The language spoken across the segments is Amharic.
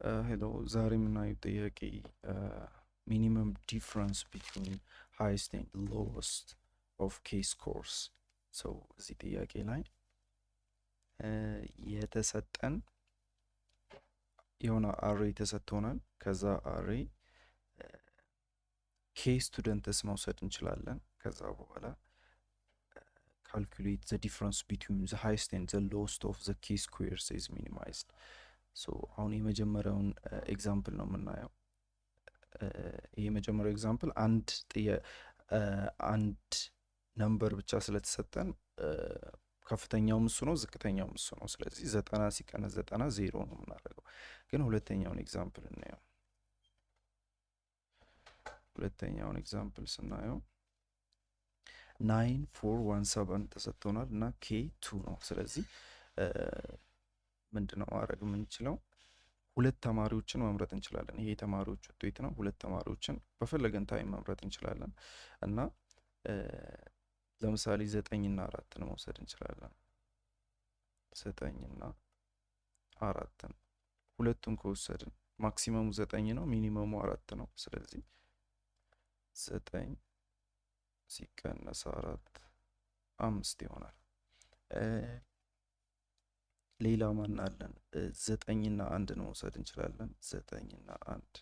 Hello፣ ዛሬ የምናየው ጥያቄ minimum difference between highest and lowest of k scores። So እዚህ ጥያቄ ላይ የተሰጠን የሆነ array ተሰጥቶናል። ከዛ array k students መውሰድ እንችላለን። ከዛ በኋላ calculate the difference between the highest and the lowest of the k squares is minimized። So አሁን የመጀመሪያውን example ነው የምናየው። ይህ የመጀመሪያው example አንድ number ብቻ ስለተሰጠን ከፍተኛውም እሱ ነው፣ ዝቅተኛውም እሱ ነው። ስለዚህ 90 ሲቀነስ 90 ዜሮ ነው የምናደርገው። ግን ሁለተኛውን example እናየው። ሁለተኛውን example ስናየው 9417 ተሰጥቶናል እና k 2 ነው። ስለዚህ ምንድነው ማድረግ የምንችለው? ሁለት ተማሪዎችን መምረጥ እንችላለን። ይሄ የተማሪዎች ውጤት ነው። ሁለት ተማሪዎችን በፈለገን time መምረጥ እንችላለን እና ለምሳሌ ዘጠኝና አራትን መውሰድ እንችላለን። ዘጠኝና አራትን ሁለቱን ከወሰድን maximum ኡ 9 ነው፣ minimum ኡ 4 ነው። ስለዚህ 9 ሲቀነስ 4 5 ይሆናል። ሌላ ማን አለን? ዘጠኝና አንድን መውሰድ እንችላለን። ዘጠኝና አንድ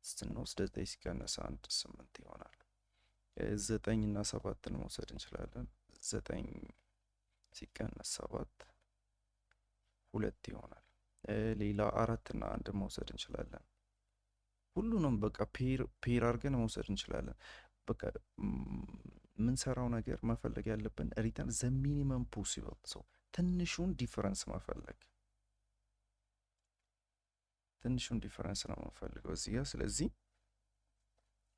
ስንወስድ 9 ሲቀነስ 1 8 ይሆናል። ዘጠኝና ሰባትን መውሰድ እንችላለን። 9 ሲቀነስ 7 2 ይሆናል። ሌላ አራትና አንድ መውሰድ እንችላለን። ሁሉንም በቃ pair pair አድርገን መውሰድ እንችላለን። በቃ የምንሰራው ነገር መፈለግ ያለብን return the minimum possible፣ so ትንሹን difference መፈለግ፣ ትንሹን difference ነው የምንፈልገው እዚህ ጋር። ስለዚህ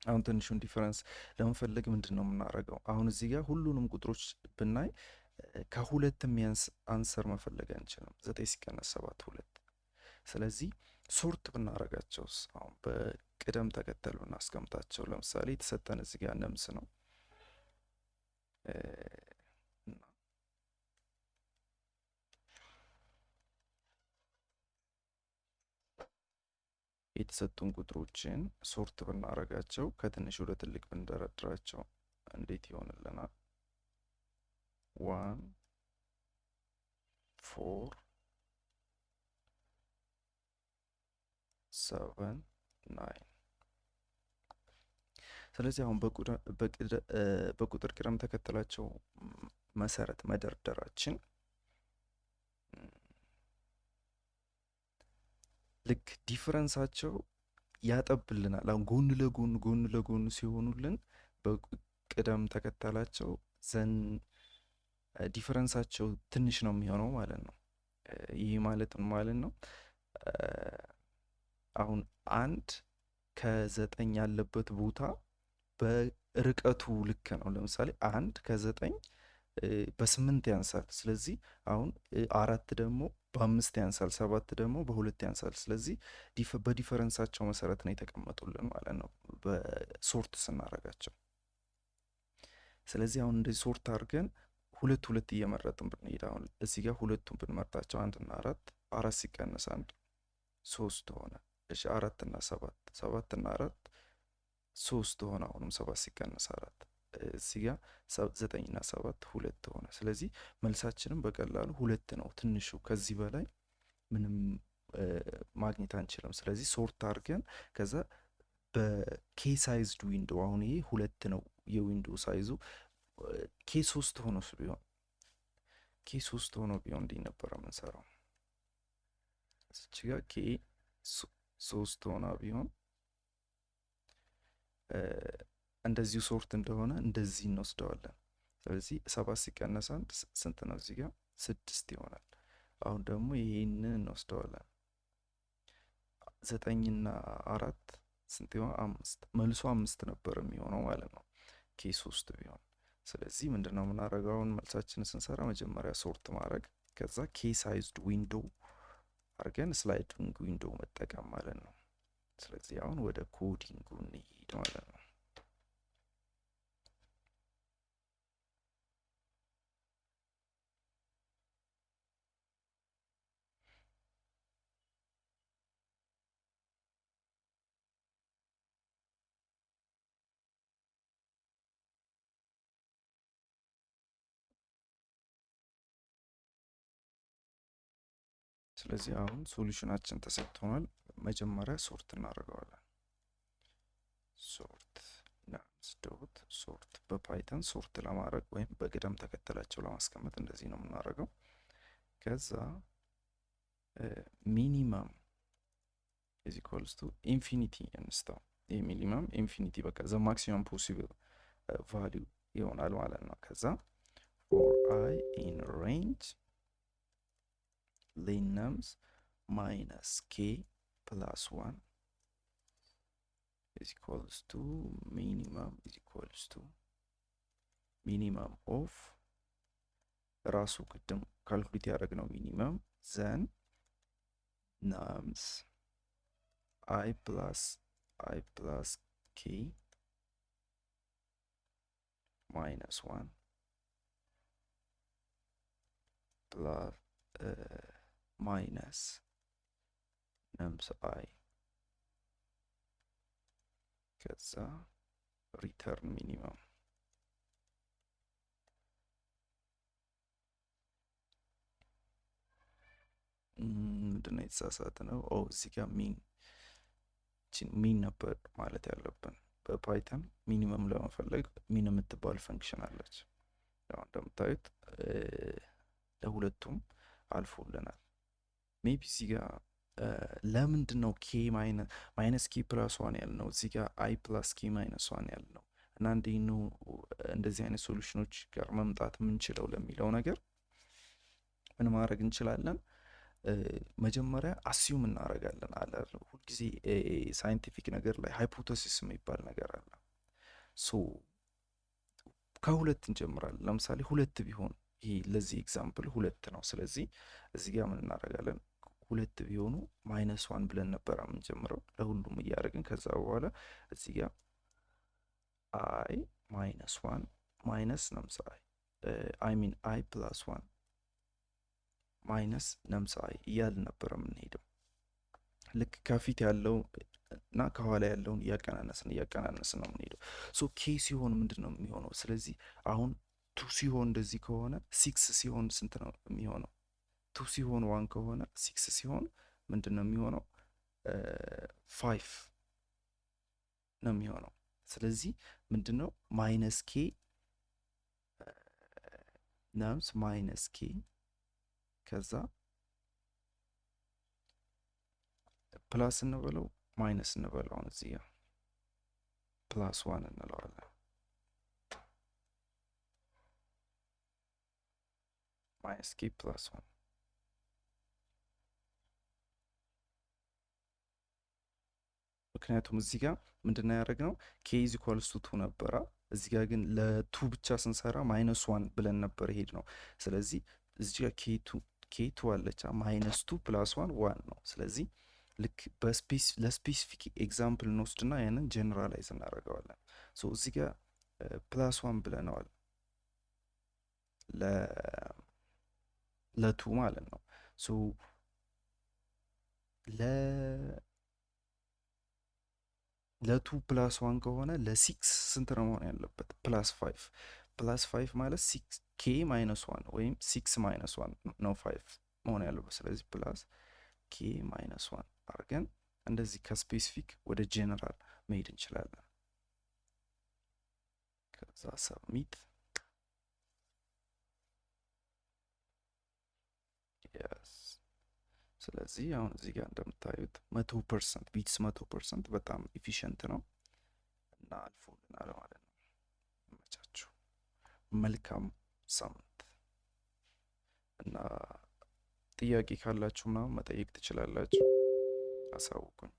አሁን ትንሹን difference ለመፈለግ ምንድን ነው የምናደርገው? አሁን እዚህ ጋር ሁሉንም ቁጥሮች ብናይ ከሁለት የሚያንስ answer መፈለግ አንችልም። 9 ሲቀነስ 7 2። ስለዚህ sort ብናደርጋቸውስ፣ አሁን በቅደም ተከተል ብናስቀምጣቸው፣ ለምሳሌ የተሰጠን እዚህ ጋር nums ነው እና የተሰጡን ቁጥሮችን sort ብናደርጋቸው፣ ከትንሽ ወደ ትልቅ ብንደረድራቸው እንዴት ይሆንልናል? 1፣ 4፣ 7፣ 9። ስለዚህ አሁን በቁጥር ቅደም ተከተላቸው መሰረት መደርደራችን ልክ difference ኣቸው ያጠብልናል። አሁን ጎን ለጎን ጎን ለጎን ሲሆኑልን በቅደም ተከተላቸው then difference ኣቸው ትንሽ ነው የሚሆነው ማለት ነው። ይህ ማለት ምን ማለት ነው? አሁን አንድ ከዘጠኝ ያለበት ቦታ በርቀቱ ልክ ነው። ለምሳሌ አንድ ከዘጠኝ በ8 ያንሳል። ስለዚህ አሁን አራት ደግሞ በ5 ያንሳል፣ ሰባት ደግሞ በ2 ያንሳል። ስለዚህ በ difference ኣቸው መሰረት ነው የተቀመጡልን ማለት ነው በ sort ስናደርጋቸው። ስለዚህ አሁን እንደዚህ sort አድርገን ሁለት ሁለት እየመረጥን ብንሄድ፣ አሁን እዚህ ጋር ሁለቱን ብንመርጣቸው አንድና አራት፣ አራት ሲቀነስ አንድ 3 ሆነ። እሺ፣ አራትና ሰባት፣ ሰባትና አራት 3 ሆነ። አሁንም ሰባት ሲቀነስ አራት፣ እዚህ ጋር ዘጠኝና ሰባት 2 ሆነ። ስለዚህ መልሳችንም በቀላሉ 2 ነው ትንሹ። ከዚህ በላይ ምንም ማግኘት አንችልም። ስለዚህ sort አድርገን ከዛ በ k sized window፣ አሁን ይሄ 2 ነው የ window size ኡ። k 3 ሆኖ ቢሆን፣ k 3 ሆኖ ቢሆን እንዲህ ነበረ የምንሰራው። እዚች ጋር k 3 ሆና ቢሆን እንደዚሁ sort እንደሆነ እንደዚህ እንወስደዋለን። ስለዚህ ሰባት ሲቀነስ አንድ ስንት ነው? እዚህ ጋር 6 ይሆናል። አሁን ደግሞ ይሄንን እንወስደዋለን። ዘጠኝና አራት ስንት ይሆናል? 5። መልሱ 5 ነበር የሚሆነው ማለት ነው k 3 ቢሆን። ስለዚህ ምንድነው የምናደርገው? አሁን መልሳችንን ስንሰራ መጀመሪያ sort ማድረግ፣ ከዛ k sized window አድርገን sliding window መጠቀም ማለት ነው። ስለዚህ አሁን ወደ coding ኡ እንሂድ ማለት ነው። ስለዚህ አሁን solution ኣችን ተሰጥቶናል። መጀመሪያ sort እናደርገዋለን። Sort nums dot sort። በ Python sort ለማድረግ ወይም በቅደም ተከተላቸው ለማስቀመጥ እንደዚህ ነው የምናደርገው። ከዛ minimum is equals to infinity እንስታው። ይህ minimum infinity በቃ the maximum possible value ይሆናል ማለት ነው። ከዛ for i in range len nums minus k plus one is equals to minimum is equals to minimum of ራሱ ቅድም calculate ያደረግነው minimum, then nums i plus i plus k minus one plus minus nums i፣ ከዛ return minimum። ምንድነው የተሳሳተ ነው? ኦ፣ እዚህ ጋር mean ነበር ማለት ያለብን። በ Python minimum ለመፈለግ mean የምትባል function አለች። ያው እንደምታዩት ለሁለቱም አልፎልናል። Maybe እዚህ ጋር ለምንድን ነው k minus k plus one ያልነው፣ እዚህ ጋር i plus k minus one ያልነው እና እንዴት ነው እንደዚህ አይነት solution ኦች ጋር መምጣት የምንችለው ለሚለው ነገር ምን ማድረግ እንችላለን? መጀመሪያ assume እናደርጋለን አለ። ሁልጊዜ scientific ነገር ላይ hypothesis የሚባል ነገር አለ። So ከሁለት እንጀምራለን። ለምሳሌ ሁለት ቢሆን፣ ይሄ ለዚህ example ሁለት ነው። ስለዚህ እዚህ ጋር ምን እናደርጋለን? ሁለት ቢሆኑ minus one ብለን ነበር የምንጀምረው ለሁሉም እያደረግን። ከዛ በኋላ እዚህ ጋር i minus one minus nums i, I mean i plus one minus nums i እያልን ነበር የምንሄደው። ልክ ከፊት ያለው እና ከኋላ ያለውን እያቀናነስን እያቀናነስን ነው የምንሄደው። So k ሲሆን ምንድን ነው የሚሆነው? ስለዚህ አሁን two ሲሆን እንደዚህ ከሆነ six ሲሆን ስንት ነው የሚሆነው? Two ሲሆን one ከሆነ six ሲሆን ምንድን ነው የሚሆነው? Five ነው የሚሆነው። ስለዚህ ምንድን ነው minus k nums minus k፣ ከዛ plus እንበለው minus እንበለው፣ አሁን እዚህ ጋር plus one እንለዋለን። Minus k plus one። ምክንያቱም እዚህ ጋር ምንድነው ያደረግነው? K is equals to two ነበረ። እዚህ ጋር ግን ለ two ብቻ ስንሰራ minus one ብለን ነበር የሄድነው። ስለዚህ እዚህ ጋር k two አለቻ፣ minus two plus one one ነው። ስለዚህ ልክ ለ specific example እንወስድና ያንን generalize እናደርገዋለን። So እዚህ ጋር plus one ብለነዋል ለ two ማለት ነው። So ለ two plus one ከሆነ ለ six ስንት ነው መሆን ያለበት? Plus five። Plus five ማለት six k minus one ወይም six minus one ነው five መሆን ያለበት። ስለዚህ plus k minus one አድርገን እንደዚህ ከ specific ወደ ጄኔራል መሄድ እንችላለን። ከዛ submit፣ yes። ስለዚህ አሁን እዚህ ጋር እንደምታዩት 100% beats 100%፣ በጣም efficient ነው እና አልፎልናል ማለት ነው። ይመቻችሁ። መልካም ሳምንት እና ጥያቄ ካላችሁ ምናምን መጠየቅ ትችላላችሁ። አሳውቁኝ።